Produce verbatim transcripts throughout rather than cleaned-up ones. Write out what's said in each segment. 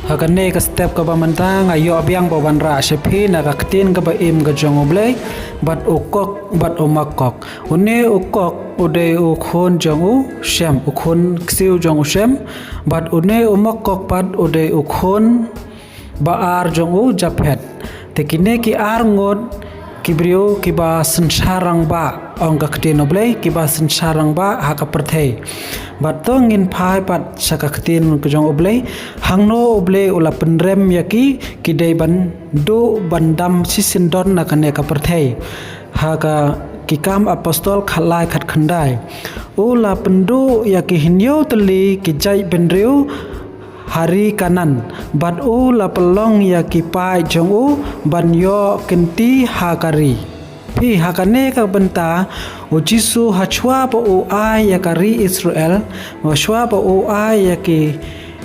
Ha kane ka step kaba mynta nga ïoh biang ba wanrah sha phi na ka ktien kaba im ka jong U Blei, bad u kok, bad u makok. Une u kok u dei u khun jong u Shem, u khun ksiew jong u Shem, bad une u makok pat u dei u khun ba ar jong u Japhet. Te kine ki ar ngut ki briew kiba synshar rangbah, ong ka ktien U Blei, kiba synshar rangbah ha ka pyrthei. Bad to ngin phai pat sha ka ktien ka jong U Blei, hangno U Blei u la pynrem ïa ki, ki dei ban duh ban dam shisyndon na kane ka pyrthei. Ha ka Ki Kam Apostol khatlai khatkhyndai. U la pynduh ïa ki hynñiew tylli ki jaitbynriew ha ri Kanaan, bad u la pynlong ïa ki paid jong u ban ïoh kynti ha ka ri. Phi, ha kane ka bynta, U Jisu hashwa ba u ai ïa ka ri Israel, hashwa ba u ai ïa ki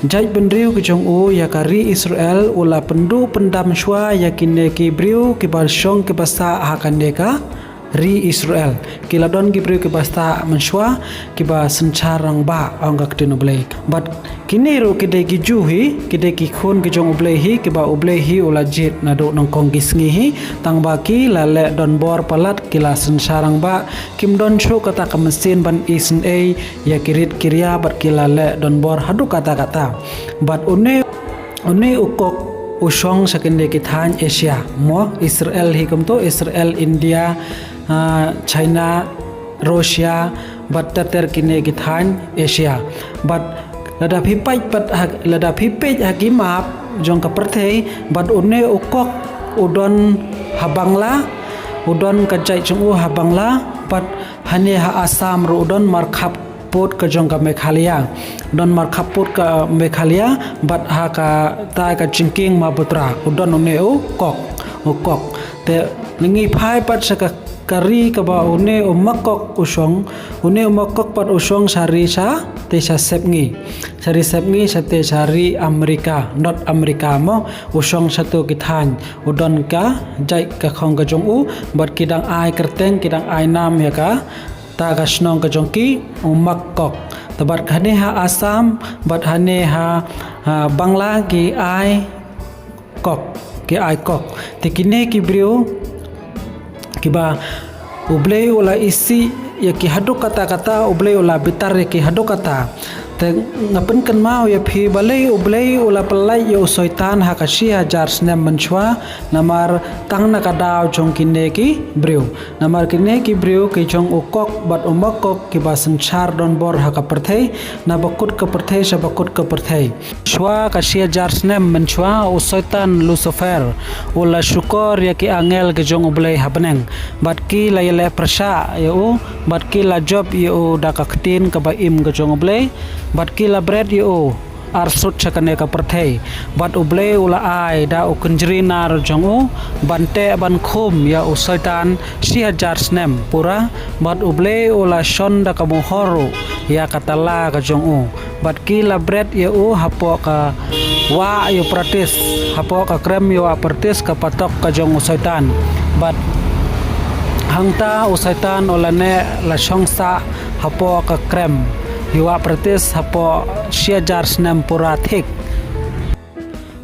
jaitbynriew ki jong u ïa ka ri Israel, u la pynduh pyndam shwa ïa kine ki briew kiba shong kiba sah ha kane ka ri Israel. Ki la don ki briew kiba sah mynshuwa, kiba synshar rangbah, ong ka ktien U Blei. Bad kine ruh ki dei ki Jiw hi, ki dei ki khun ki jong U Blei hi, kiba U Blei hi u la jied naduh nyngkong ki sngi hi, tang ba ki la leh donbor palat, ki la synshar rangbah, kim don shuh kata ka mynsiem ban isynei ïa ki rit ki ria, bad ki la leh donbor haduh katta katta. Bad une, une u kok u shong sha kine ki thaiñ Asia, mo, Israel hi kumto, Israel, India, ah, China, Russia, bad ter ter kine ki thaiñ Asia. Bad lada phi peit pat ha, lada phi peit ha ki map jong ka pyrthei, bad une u kok u don ha Bangla, u don ka jait jong u ha Bangla, bad hane ha Assam ruh u don markhap pud ka jong ka Meghalaya. Don markhap pud ka Meghalaya, bad ha kata ka jingkieng Mahabodhra u don une u kok, u kok. Te ngi phai pat sha ka, ka ri kaba une u makok u shong, une u makok pat u shong sha ri sha, te sha sepngi. Sha ri sepngi, sha te sha ri America, North America mo, u shong sha tu ki thaiñ, u don ka jait ka khong ka jong u, bad ki dang ai kyrteng, ki dang ai nam ïa ka ta ka shnong ka jong ki, u makok. Te bad hane ha Assam, bad hane ha, ha Bangla ki ai kok, ki ai kok. Te kine ki briew kiba U Blei u la isih ïa ki haduh katta katta, U Blei u la bitar ïa ki haduh katta. Te nga pynkynmaw ïa phi balei U Blei u la pynlait ïa u Soitan ha ka shi hajar snem mynshuwa, namar tang na ka daw jong kine ki briew. Namar kine ki briew ki jong u kok bad u makok kiba synshar donbor ha ka pyrthei, na bakut ka pyrthei sha bakut ka pyrthei. Shuwa ka shi hajar snem mynshuwa u Soitan Lucifer u la shukor ïa ki angel ki jong U Blei ha bneng, bad ki la ïaleh pyrshah ïa u, bad ki la jop ïa u da ka ktien kaba im ka jong U Blei, bad ki la bret ïa u arsut sha kane ka pyrthei. Bad U Blei u la ai da u kynjri nar jong u ban teh ban khum ïa u Soitan shi hajar snem pura, bad U Blei u la shon da ka mohor ruh ïa ka tala ka jong u. Bad ki la bret ïa u hapoh ka wah Euphrates, hapoh ka krem ïa u Euphrates ka patok ka jong u Soitan. Bad hangta u Soitan u la neh la shong sah hapoh ka krem ïa u Euphrates hapoh shi hajar snem pura thik.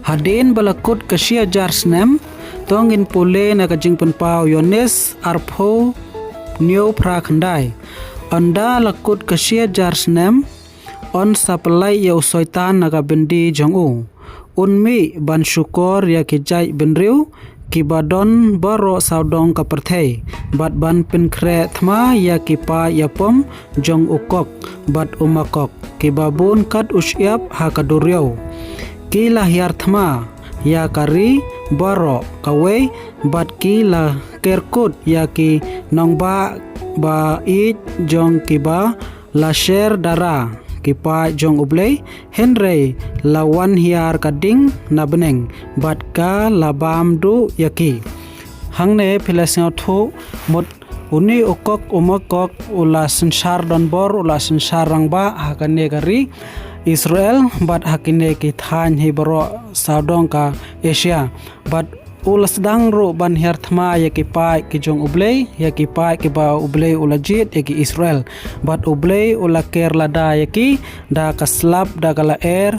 Hadien ba la kut ka shi hajar snem, to ngin pule na ka Jingpynpaw Ïoannis arphew hynñiew phra khyndai. Ynda la kut ka shi hajar snem, yn sa pynlait ïa u Soitan na ka byndi jong u. Un mih ban shukor ïa ki jaitbynriew kiba don baroh sawdong ka pyrthei, bad ban pynkhreh thma ïa ki paid ïapom jong u kok bad u makok, kiba bun kat u shyiap ha ka duriaw. Ki la hiar thma ïa ka ri baroh kawei, bad ki la kerkut ïa ki nongbah ba ïeit jong kiba la sher dara, ki paid jong U Blei, hynrei la wan hiar ka ding na bneng, bad ka la bam duh ïa ki. Hangne phi la sngewthuh mut, une u kok u makok u la synshar donbor, u la synshar rangbah ha kane ka ri Israel, bad ha kine ki thaiñ hi baroh sawdong ka Asia. Bad u la sdang ruh ban hiar thma ïa ki paid ki jong U Blei, ïa ki paid kiba U Blei u la jied, ïa ki Israel. Bad U Blei u la ker lada ïa ki da ka slap, da ka lyer,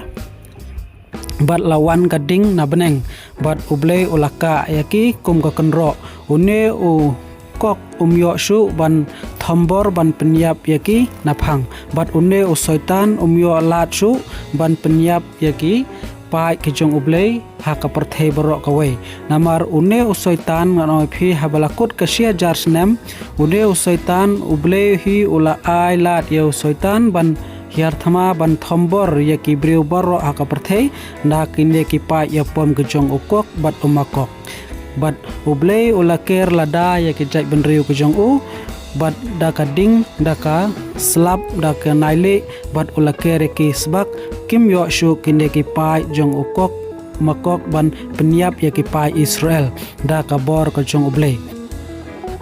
bad la wan ka ding na bneng, bad U Blei u la kah ïa ki kum ka kynroh. Une u kok um ïoh shuh ban thombor ban pynïap ïa ki na phang, bad une u Soitan um ïoh lad shuh ban pynïap ïa ki paid ki jong U Blei ha ka pyrthei baroh kawei. Namar une u Soitan, ngan ong ïa phi, haba la kut ka shi hajar snem, une u Soitan, U Blei hi u la ai lad ïa u Soitan ban hiar thma, ban thombor ïa ki briew baroh ha ka pyrthei na kine ki paid ïapom ki jong u Gog bad u Magog. Bad U Blei u la ker lada ïa ki jaitbynriew ki jong u, bad da ka ding, da ka slap, da ka nailieh, bad u la ker ïa ki sbak, kim ïoh shuh kine ki paid jong u Gog Magog ban pynïap ïa ki paid Israel da ka bor ka jong U Blei.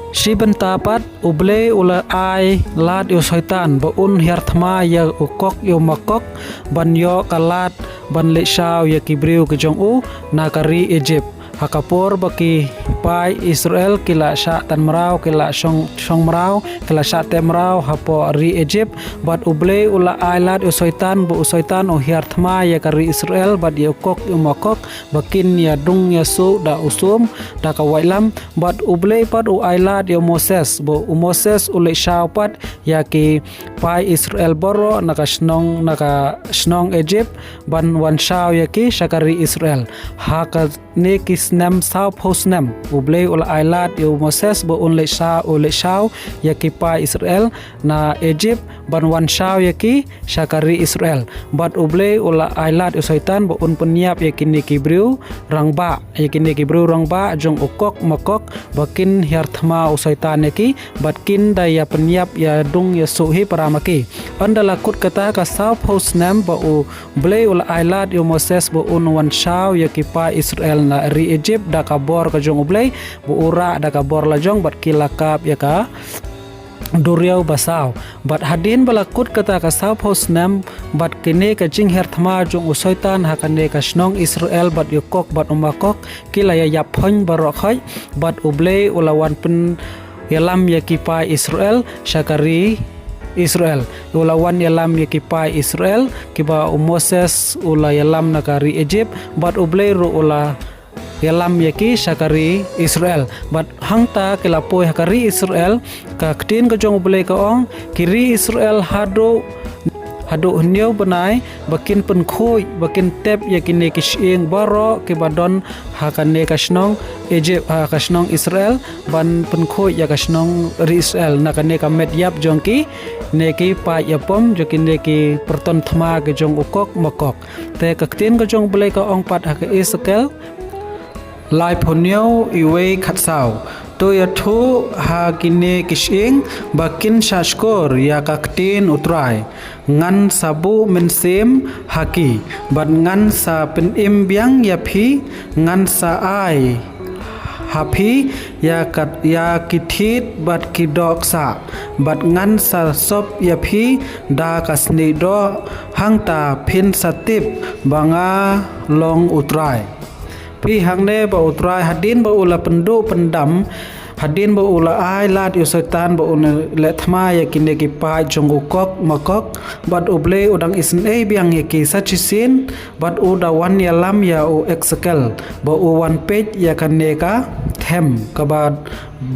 Shi bynta pat, U Blei u la ai lad ïa u Soitan ba un hiar thma ïa u Gog ïa u Magog ban ïoh ka lad ban leit shaw ïa ki briew ki jong u na ka ri Egypt. Ha ka por ba ki paid Israel ki la shah tan mraw, ki la shong, shong mraw, ki la shah teh mraw hapoh ri Egypt, bad U Blei u la ai lad ïa u Soitan ba u Soitan u hiar thma ïa ka ri Israel bad ïa u Gog ïa u Magog ba kin ïadung ïasuh da u sum, da ka waitlam. Bad U Blei pat u ai lad ïa u Moses ba u Moses u leit shaw pat ïa ki paid Israel baroh na ka shnong, na ka shnong Egypt, ban wan shaw ïa ki sha ka ri Israel. Ha kane ki snem sawphew snem, U Blei u la ai lad ïa u Moses ba un leit shaw, u leit shaw ïa ki paid Israel na Egypt, ban wan shaw ïa ki sha ka ri Israel. Bad U Blei u la ai lad ïa u Soitan ba un pynïap ïa kine ki briew rangbah, ïa kine ki briew rangbah jong u Gog Magog, ba kin hiar thma u Soitan ïa ki, bad kin da ïa pynïap, ïadung ïasuh hi para ma ki. Ynda la kut kata ka sawphew snem ba U Blei u la ai lad ïa u Moses ba un wan shaw ïa ki paid Israel na ri Egypt da ka bor ka jong U Blei, ba u rah da ka bor la jong bad ki la kap ïa ka duriaw basaw. Bad hadien ba la kut kata ka sawphew snem, bad kane ka jinghiar thma jong u Soitan ha kane ka shnong Israel bad ïa u Gog bad u Magog ki la ïa ïap phuiñ baroh khoit, bad U Blei u la wan pynïalam ïa ki paid Israel sha ka ri Israel. U la wan ïalam ïa ki paid Israel kiba u Moses u la ïalam na ka ri Egypt, bad U Blei ruh u la ïalam ïa ki sha ka ri Israel. Bad hangta ki la poi ha ka ri Israel, ka ktien ka jong U Blei ka ong, ki ri Israel haduh, haduh hynñiew bnai, ba kin pynkhuid, ba kin tep ïa kine ki shyieng baroh kiba don ha kane ka shnong Egypt, ha ka shnong Israel, ban pynkhuid ïa ka shnong ri Israel na kane ka met ïap jong kine ki paid ïapom, jong kine ki pyrton thma ki jong u Gog Magog. Te ka ktien ka jong U Blei ka ong pat ha ka Esekiel laiphew hynñiew, wei khatsaw. To ïathuh ha kine ki shyieng ba kin shahshkor ïa ka ktien U Trai. Ngan sa buh mynsiem ha ki, bad ngan sa pynim biang ïa phi, ngan sa ai ha phi ïa ka, ïa ki thied bad ki dohksah, bad ngan sa sop ïa phi da ka snieh doh, hangta phin sa tip ba nga long U Trai. Phi, hangne ba U Trai hadien ba u la pynduh pyndam, hadien ba u la ai lad ïa u Soitan ba un leh thma ïa kine ki paid jong u Gog Magog, bad U Blei u dang isynei biang ïa ki sa shisien, bad u da wan ïalam ïa u Esekiel ba u wan peit ïa kane ka them kaba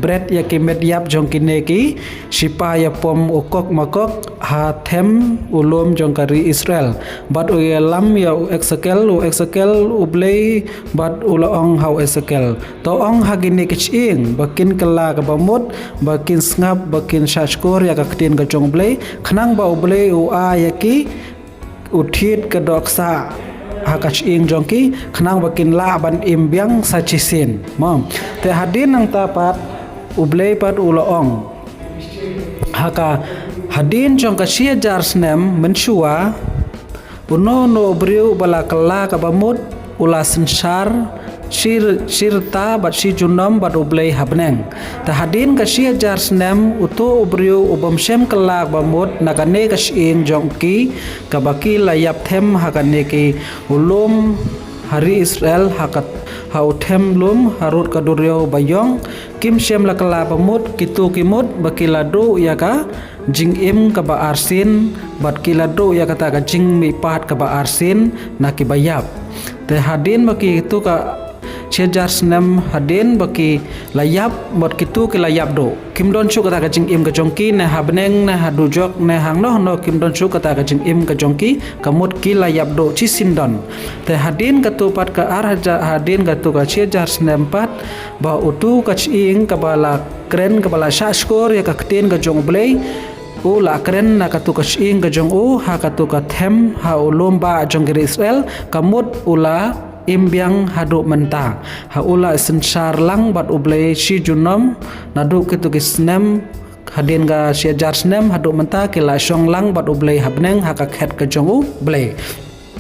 bret ïa ki met ïap jong kine ki shipai ïapom u Gog Magog ha them u lum jong ka ri Israel. Bad u ïalam ïa u Esekiel, u Esekiel, U Blei bad u la ong ha u Esekiel, to ong ha kine ki shyieng ba kin kylla kaba mut, ba kin sngap, ba kin shahshkor ïa ka ktien ka jong U Blei, khnang ba U Blei u ai ïa ki u thied ka dohksah ha ka shyieng jong ki, khnang ba kin lah ban im biang sa shisien. Mo. Te hadien nangta pat U Blei pat u la ong, ha ka hadien jong ka shi hajar snem mynshuwa, uno uno u briew ba la kylla kaba mut u la synshar shi, shi rta bad shi junom bad U Blei ha bneng. Te hadien ka shi hajar snem, uto u briew u bym shym kylla kaba mut na kane ka shyieng jong ki, kaba ki la ïap them ha kane ki u lum ha ri Israel, ha ka, ha u them lum harud ka duriaw baïong, kim shym la kylla kaba mut kito ki mut ba ki la duh ïa ka jingim kaba arsien, bad ki la duh ïa kata ka jingmihpat kaba arsien na kiba ïap. Te hadien ba kitu ka shi hajar snem hadien ba ki la ïap, mut kitu ki la ïap duh. Kim don shuh kata ka jingim ka jong ki, ne ha bneng, ne ha dujok, ne hangno hangno, kim don shuh kata ka jingim ka jong ki, ka mut ki la ïap duh shisien don. Te hadien katu pat ka ar hajar, hadien katu ka shi hajar snem pat, ba utu ka shyieng kaba la kren, kaba la shah shkor ïa ka ktien ka jong U Blei, u la kren na katu ka shyieng ka jong u, ha katu ka them, ha u lum bah jong ki Israel, ka mut u la im biang haduh mynta. Ha u la synshar lang bad U Blei shi junom, naduh kitu ki snem, hadien ka shi hajar snem, haduh mynta ki la shong lang bad U Blei ha bneng, ha ka khet ka jong U Blei.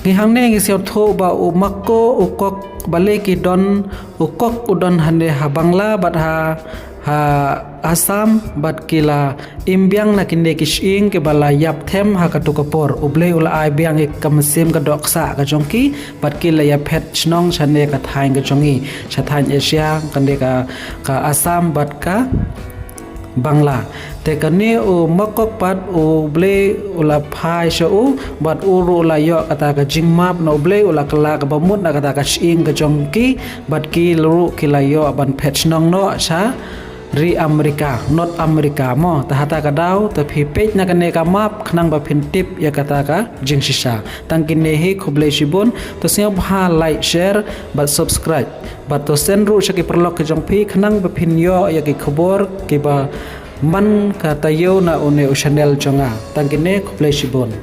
Ngi hangne ngi sngewthuh ba u Makok, u kok, balei ki don, u kok u don hangne ha Bangla bad ha, ha Assam, bad ki la im biang na kine ki shyieng kiba la ïap them ha katu ka por. U Blei u la ai biang ïa ka mynsiem ka dohksah ka jong ki, bad ki la ïaphet shnong shane ka thaiñ ka jong ngi, sha thaiñ Asia, kane ka, ka Assam bad ka Bangla. Te kane u Makok pat U Blei u la phai sha u, bad u ruh u la ïoh kata ka jingmap na U Blei, u la kylla kaba mut na kata ka shyieng ka jong ki, bad ki ruh ki la ïoh ban phet shnong noh sha ri America, North America mo. Te hata ka daw, te phi peit na kane ka map, khnang ba phin tip ïa kata ka jingshisha. Tang kine hi, khublei shibun, to sngewbha like, share, bad subscribe. Bad to send ruh sha ki paralok ki jong phi, khnang ba phin ïoh ïa ki khubor kiba man ka taïew na une u channel jong nga. Tang kine, khublei shibun.